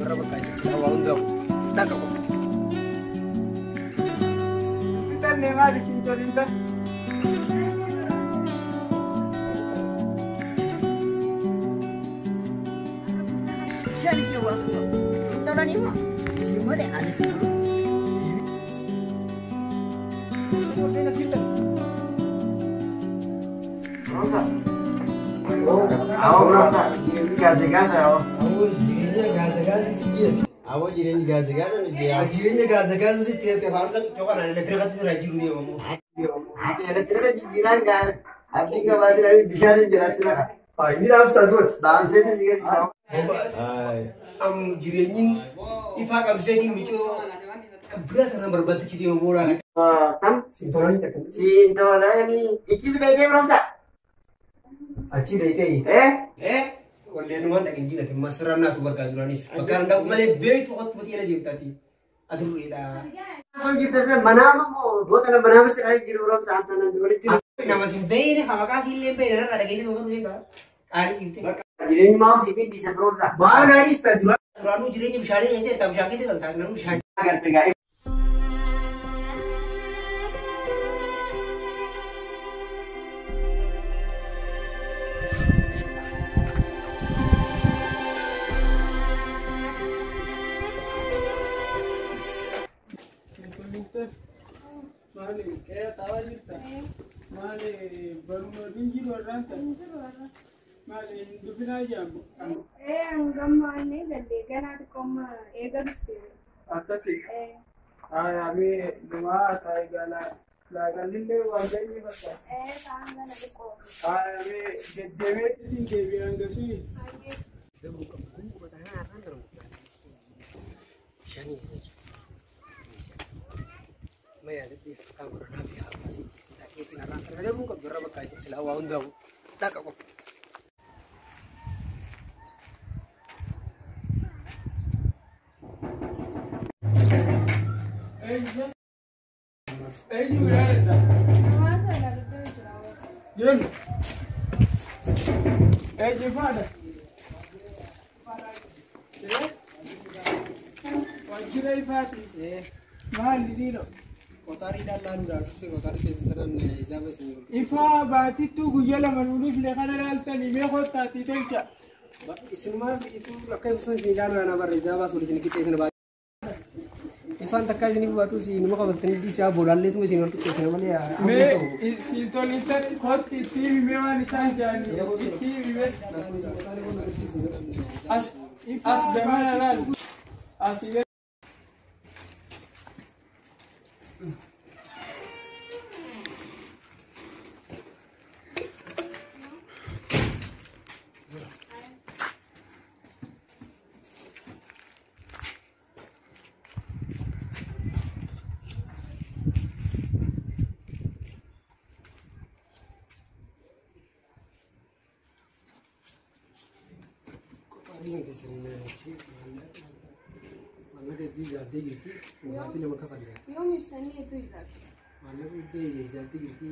irra bakka isin silaa waa hundaa'u dhaqa qofa. Fitanne maali siin tolinta? Awoo jireenya gaazexaa miti. Jireenya gaazexaa sitti hafte faarsa xiqqoo kanaan elektirikatti sirraa jiru deemamu. Ati elektirika jijjiiraan abdiin qabaatiin bishaan hin jiraatti lafa. Inni dhaamsa du'ati. Dhaamsee si geessisa. Am jireenyi ifaa qabsee micoo biraa tanaan barbaadde deemu booraan. Tam Siin tolanii takka. siin tolanii ichis beekee barumsa. Achi dheeytee. Eh? Eh? Walleenumaan dhaqeen jiinati masirraan naatu bargaa duranis. Bakka danda'u malee beektu qotuma xiyyana deemtaati. Adurreedha. Sun jirte sen manaama moo goota manaama sirraa jiru barumsa hasanan walitti. Nama sin beeyne hamaqaa siin illee beeyne narraa dhageessee tokko seeta. Qaalii dhiifte. Jireenyi maa'u siif dhiisa barumsa. Waan anis ta'a duraanuu jireenya bishaanii keessa jirta bishaan keessa kan taate namni bishaan. Garte gaa'e. Maali qe'ee taa'aa jirta? Maali barnoonni jiru irraan ta'a? Maali hin dubbinaa jaamu? Ee hangammaanne gallee ganaa xiqqoomma eega dhufte. Akkasi. Aayaa mee numaa taa'e galaa laaqallillee waan ga'ii fakkaata. Ee ta'an gana xiqqoo. Aayaa mee deddeemeetti deebi'an gasii. Hayyee. Dhaqa qofa. Eenyu ilaalladha? Namoota ilaaluutti jira. Jennu. Eenyu faadha? Waajjira ifaati. Maali dhiiroo? Qotaarii laaluudhaaf dhufe qotaarii keessa tanan isaaba isin Ifaa baatittuu guyyaa lama nuunif lee kana laaltanii mee kottaatii tolcha. Isinumaaf ifuu akka ibsuun isin ilaaluu ana barre isaaba suul isin qixxee isin baate. Ifaan takkaa isiniif baatu isin nama qabatanii dhiisaa boolaalleetuma isin wal qixxeessina malee. Mee siin tolintatti kotti itti himee waan isaan jedhanii itti himee. As as gamana laal. Asii Maallaqa hedduu ijaartee jirti. Maatii lama kafalle. Yoom ibsanii hedduu isaati. Maallaqa guddee ijaartee jirti.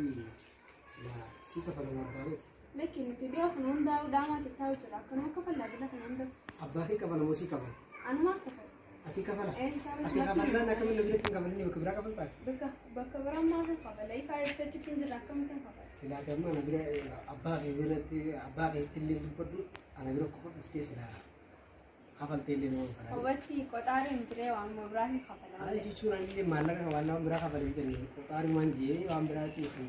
Si kafalamu abbaa miti. Lakki nuti dhiyoo kana hundaa'uu dhaamaa tattaa'u jira. Akkanuma kafallaa bila kana hunda. Abbaa kee kafalamu si kafala. Anumaa kafala. Ati kafala. Ee isaaba Ati kafallaan akkamiin namni hin kafalini bakka biraa kafaltaa? Bakka bakka biraan maaf hin kafala? Ifaa ibsachuutti hin jira akkamitti hin kafala? Silaa amma ana bira abbaa kee biratti abbaa keetti illee dubbadhu ana bira qofa dhuftee silaa kafaltee illee nama kafalaa. Qobatti qoxaariin biree waan biraa hin kafala. Haala jechuun ani illee maallaqa waan waan biraa kafalee hin jenne qoxaari waan jee waan biraa dhiyeessan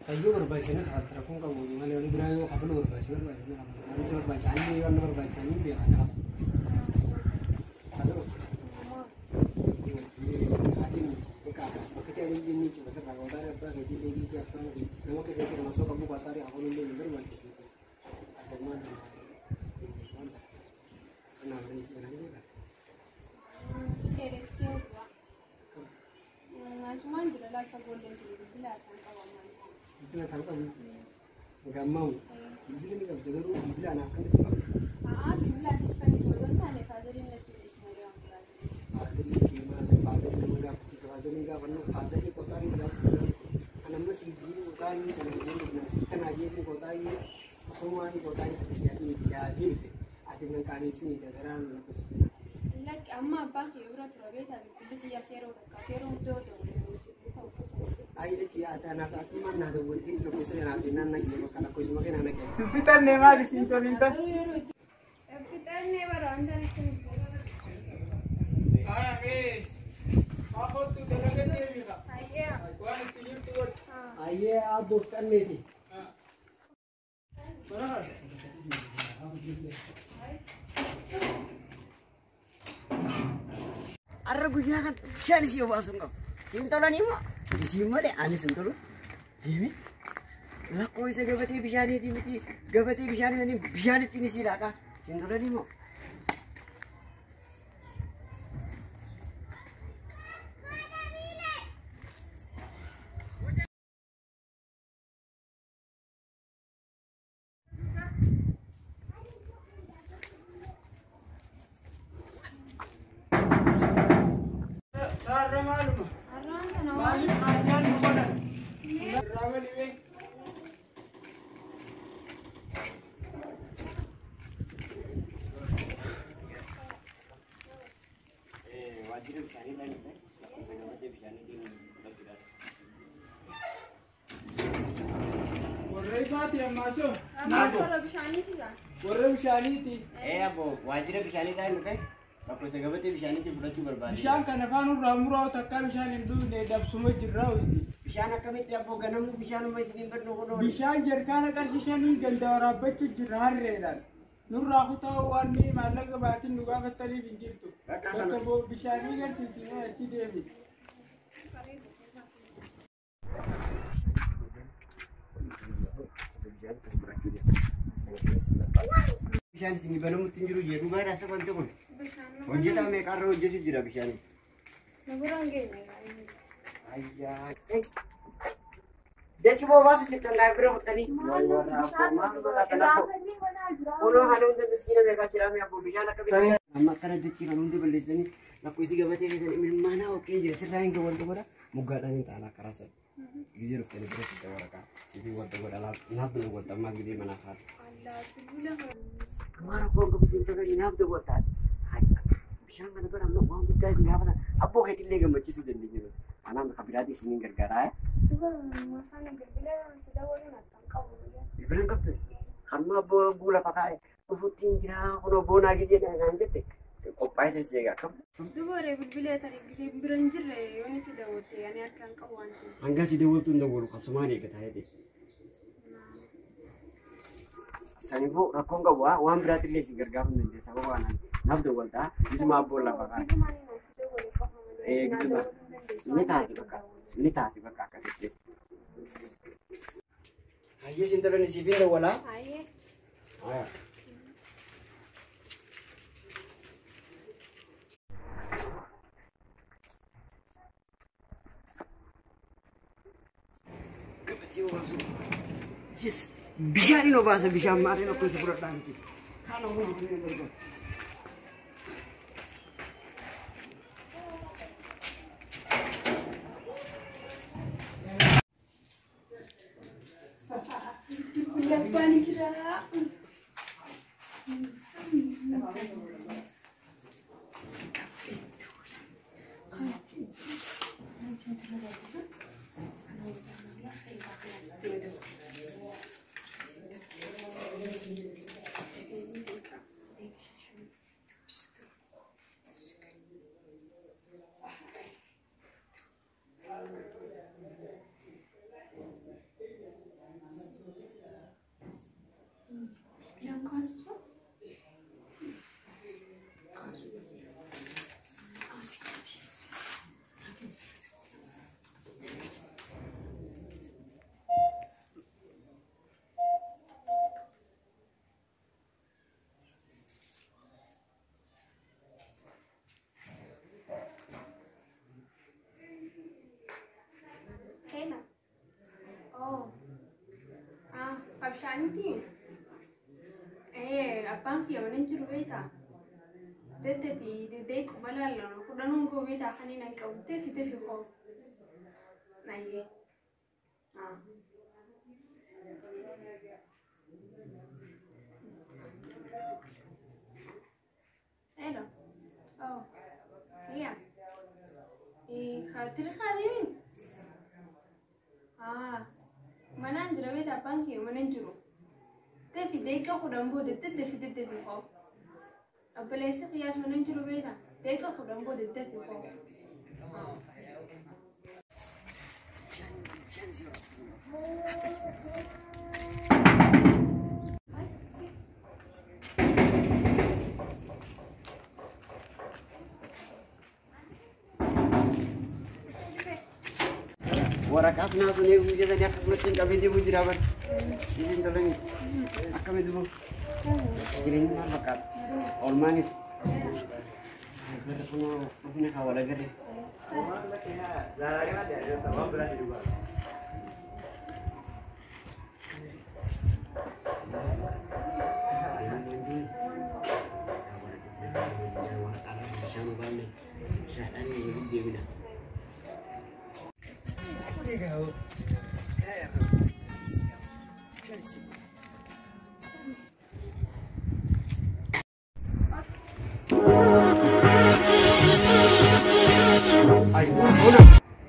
sayyoo barbaachisanii kafalta rakkoon qabu malee waan biraa yoo kafaluu barbaachise barbaachisanii kafalta waan isa barbaachisan illee waan barbaachisanii beekan kafalta. Dheeressee jira. Asumaan jira lafa boolleen jiru bilbila harkaan qabaman. Bilbila kan qabu gammamu bilbila ni qabda garuu bilbila anaaf kan itti qabdu. A'aa bilbila ati kan itti osoo hin taane faazariin natti dhiyeessi malee waan biraati. Faazarii keemaa faazarii nama gaafachiisa faazariin gaafannu faazarii qoxaarii gaafachiisa. Anammas iddoo qoxaarii kana jennu kanaa jeetiin qoxaarii osoo waan qoxaarii ati yaadii yaadii dhufe ati nan qaaneessinii garaan lakkoofsa. Lakki amma abbaan kee bira tura beektaa bilbilli xiyyaa seeroo takka yeroo hunda ta'u. Ayi lakki anaaf atummaan naa dawwaltee lakkoofsa kanaa seenaan naqee bakka lakkoofsuma kanaa naqee. Hin fixanne maal isin tolin tan? Garuu yeroo itti fixannee bara wanta natti Aya mee haa kottu dalaga deebi'a. Hayyee. Waan itti jirtu godhu. Ayyee abboof xanneeti. Arra guyyaa kan bishaan isii obaasuun qabu. Siin tolanii moo? Isiin malee anis hin tolu. Deemi. Lakkoofsa gabatee bishaaniitii miti gabatee bishaanii sanii bishaan ittiin isii laaqa. Siin tolanii moo? Saarra maaluma? Har'aan kana waan Maaliif maanyaan nu godhan? Irraa balibee. Waajjira bishaanii irraa hin lakkoofsa gabatee bishaaniitiin fudhachuudhaaf. Warra ifaati ammaa soo. Ammaa toora bishaaniiti gaa. Warra bishaaniiti. Ee abbo waajjira bishaanii irraa hin dhufe lakkoofsa gabatee bishaaniitiin fudhachuu barbaade. Bishaan kana afaan irraa muraa'u takka bishaan hin dhugne dabsuma jirraa hoyti. Bishaan akkamitti abbo ganamuu bishaanuma isiniin badnu kunoo. Bishaan jarkaana qarshii shanii ganda waraabbachuu jirra harreedhaan. Nurraa kutaa waan ni maallaqa baatiin nu gaafataniif hin jirtu. Bakka kana. Bakka boo bishaanii garsiisinee achi deemi. Bishaan isinii banamutti hin jiru jedhu baay'ee rasa wanti kun. Bishaan nu Hojjetaa meeqarra hojjetu jira bishaanii. nu bira hin geenye. Ayyaa. Jechi boo baasu jettan naa bira kuttanii. Maal warra abboo maal godhaa kan abboo. Kunoo kana hunda miskiina meeqaa jiraame abboo bishaan akka bitaa. Amma akkana dachii kan hunda balleessanii lakkoofsi gabatee keessan imimmaanaa hokkee jira sirraa hin gahu wanta godha muggaadhaan hin ta'an akka rasan. Gizee dhuftanii bira fitta waraqaa siifii wanta godha naaf bira wanta ammaa gizee manaa kaatu. Allaa bilbila Waan abboo qabu siin tolanii naaf dawwaltaa. Bishaan kana bira amma waan guddaa isin gaafatan abboo keetillee gammachiisuu dandeenya nuti. Anaan bakka biraatii isiniin gargaaraa. Afaan bilbila si dabaluun akkam qabu. Bilbila hin qabdu. Hamma abboo guula fakkaa'e dhufuutti hin jiraa kun obbo naa gizee dha jette qophaa'ee teessee egaa akkam. Dubaree bilbila tarii gisee bira hin jirre yoo ni itti daawwatte ani harkaan qabu waan ta'eef. Hanga ati dawwaltu hin dawwalu kasumaan eeggataa jedhe. Saniifuu rakkoon qabu waan biraatillee isin gargaaruu hin dandeessa sababa waan naaf dawwaltaa gisuma abboon lafa kaa'e. Gisumaan inni itti dawwale qofa malee. Ee gisuma ni taati bakka ni taati bakka akkasitti. Hayyee isin tolan isiif hin dawwalaa. Hayyee. Haa. Gabatee obaasu. Yes. Bishaan hin obaasa bishaan maaliin akka isa fudhadhaa miti. Kana humna hin gargaaru. Labbaan jira. Hello. Oh. Ah, Abshaanitii? Ee, abbaan kiyya mana hin jiru beektaa? Tettee fi deddeequ balaallaan kudhanuun koo beektaa kan inni qabu tefi tefi koo. Nayyee. Ah. Hello. Oh. Iya. Tiri kaadimin? Ah. Manaan jira beektaa abbaan kee mana hin jiru. Deefi daqiiqaa 10 booda deefi deefi koo. Obboleessi kiyyaas mana hin jiru beektaa daqiiqaa 10 booda deefi koo. Waraqaas naasuun eeguu keessanii akkasumatti hin qabee deemuu jira bara. Isin tolanii akkamitti boo? Jireenyi maal fakkaata? Oolmaanis. Bara kunoo dhufne haa wal agarre. Bishaan obaafne bishaadhaan walitti deebina.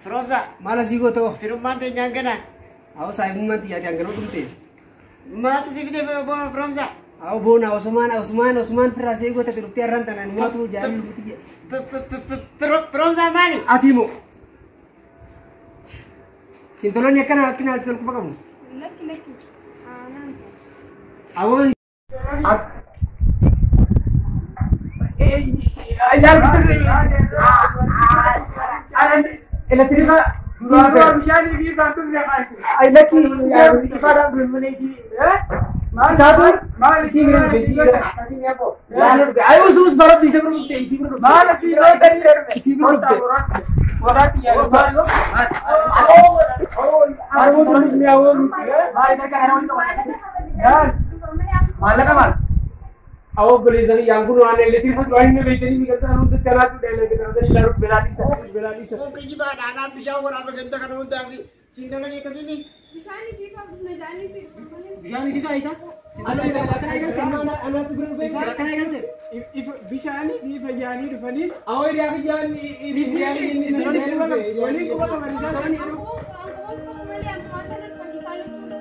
Firoomsa. Maal asii gootoo? Firummaan teenyaan gana. Awwa saayibummaan xiyyaati hanganoo dhumte. Maaltu si fide firoomsa? Awwa boona osumaan osumaan osumaan firraa see gootate dhuftee har'aan tanaan himaatu jaalli lubuuti jedhe. Firoomsa maali? Ati moo? Sintolonni akkana akkana tolkuba qabu. Lakki lakki. Aanaan. Awwa. Awwa obboleessanii yaan kun waan elektiriika waan inni beektanii miidhagsaa hundi kanaatu dha belaadhisa belaadhisa. Kijibaadha anaan bishaan waraaba ganda kana hundaa fi sintolonni akkasii Bishaan ifii qabu na jaanitti dhufan malee. Bishaan ifii isa? Anaas bira dhufee akkana eegalte. Bishaanii fi fayyaanii dhufanii Awwa hiriyaa biyyaan waliin quba qaban isaan. Akkuma malee akkuma sana dhufan isaan jechuudha.